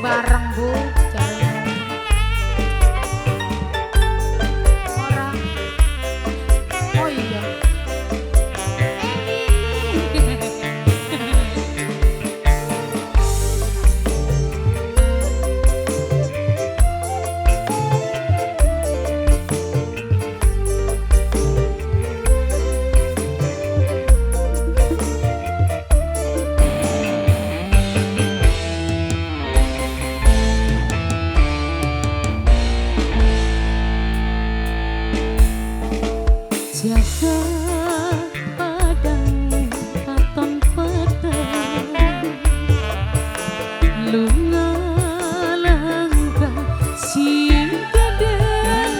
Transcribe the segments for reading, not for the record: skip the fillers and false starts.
Bareng Bu, jare. Ora. Oh iya. Jaga padang katon peteng lunga langkah sing kedalam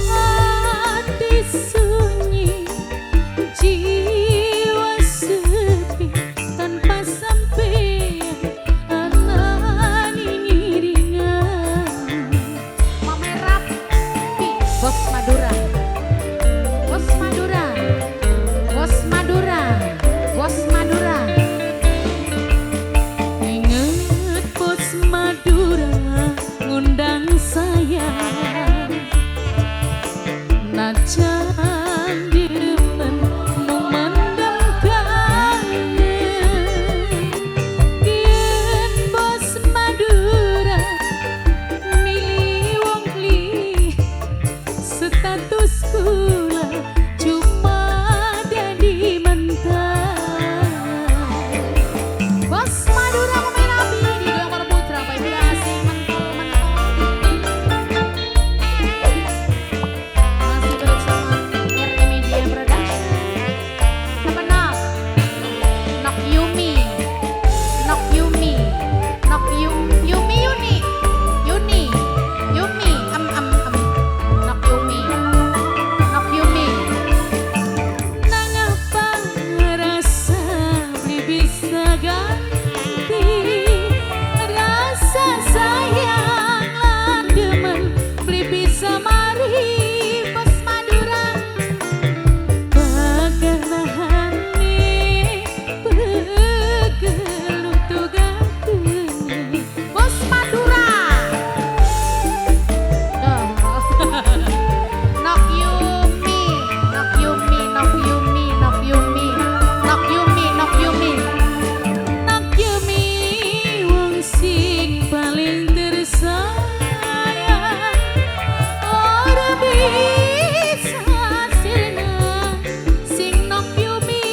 hati sunyi jiwa sepi tanpa sampeyan anani ngiringan. Mame Rapi, Bos Madura, Bos Madura, Bos Madura, Bos Madura. Ingat Bos Madura ngundang saya, najan demen mung mendem kangen. Yen Bos Madura milih wong li status kula cuma dadi mantan. Bos Madura pemain api di Goyang Putra, Pak Ibu asing mentol-mentol. Masih bersama RT Media Production. Apa nok? Nok Yumi, Nok Yumi, Nok Yumi Yuni, Yuni, Yumi, em em em, Nok Yumi, Nok Yumi. Nangapa rasa beli bisa ganti rasa sayang lan demen beli bisa mari Bos Madura. Paganahane pegel tugakeun Bos Madura. Nok Yumi, Nok Yumi, Nok Yumi, Nok Yumi, Nok Yumi, Nok Yumi, Nok Yumi, wong sing paling tersayang ora bisa sirna sing Nok Yumi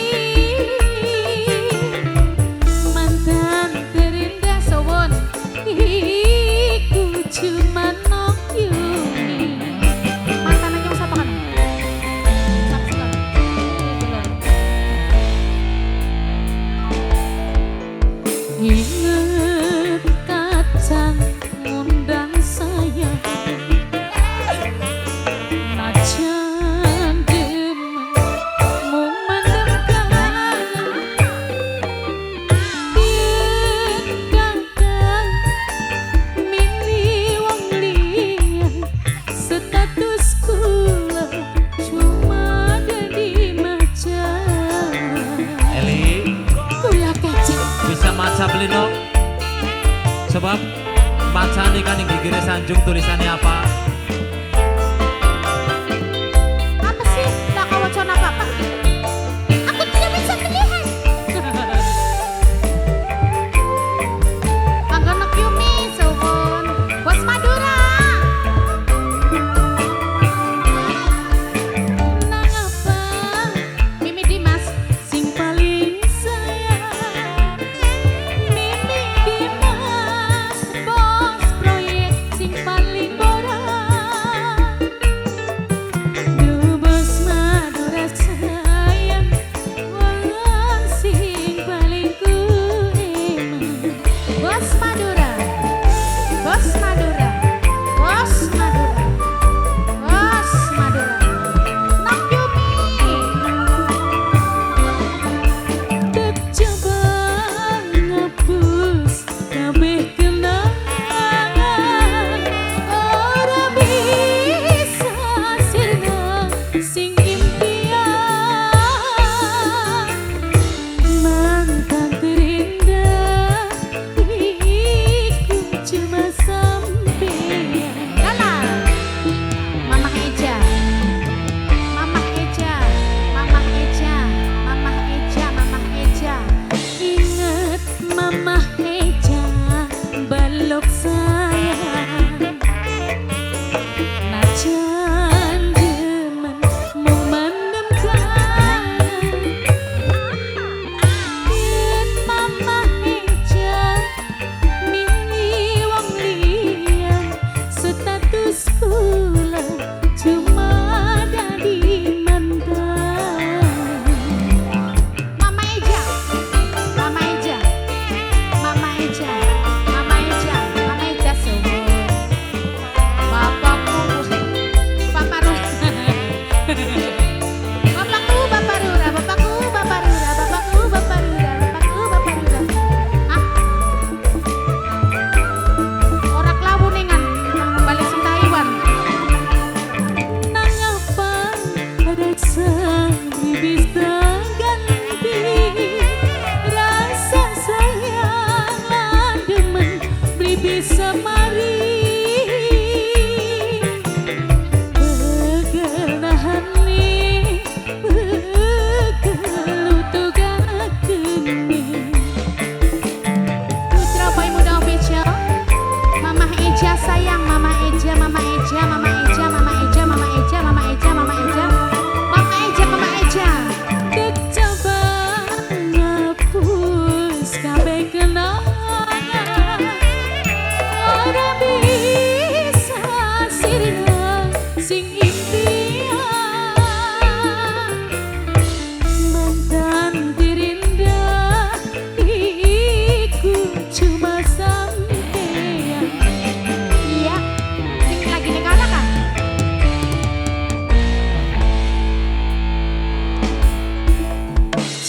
mantan terindah sowon iku cuma Nok Yumi. Mantan aja siapa kan? Saksikan. Ingat kacang ngundang saya, najan demen mung mendem kangen. Yen kakang milih wong liya status kula cuma dadi macan. Eli, Kula kacang. Bisa maca beli no? Sebab maca nih kan yang gigire sanjung tulisannya apa? Apa sih? Tak kawacana apa-apa. Aku tidak bisa melihat. Mangga Nok Yumi, suwun. Bos Madura. Nangapa Mimi Dimas sing paling sayang Mimi Dimas bos proyek sing paling ora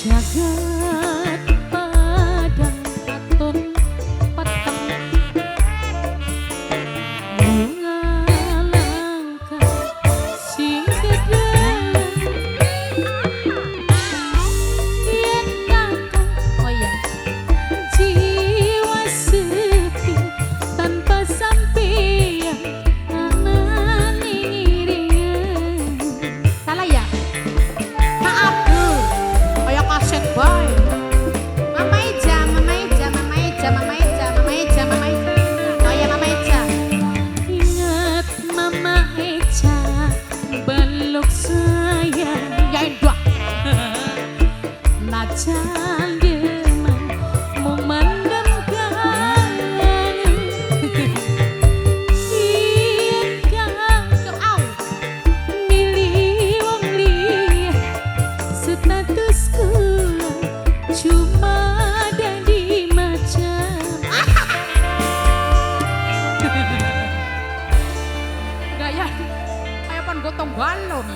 Jagat padang katon peteng, bunga langka sing kedalam. Yen kakung, oh iya, jiwa sepi tanpa sampeyan anane iringan. Salah ya? Maaf, Bu. Kayak kaset bae. Mama Eja, Mama Eja, Mama Eja, Mama Eja, Mama Eja, Mama Eja. Oh ya, Mama Eja. Ingat Mama Eja, balok sayang. Ya enggak. Najan demang mung mandem kangen. Yen kakung au milih wong liya, status kula cuma dadi macan. Gaya kayak pan gotong balon.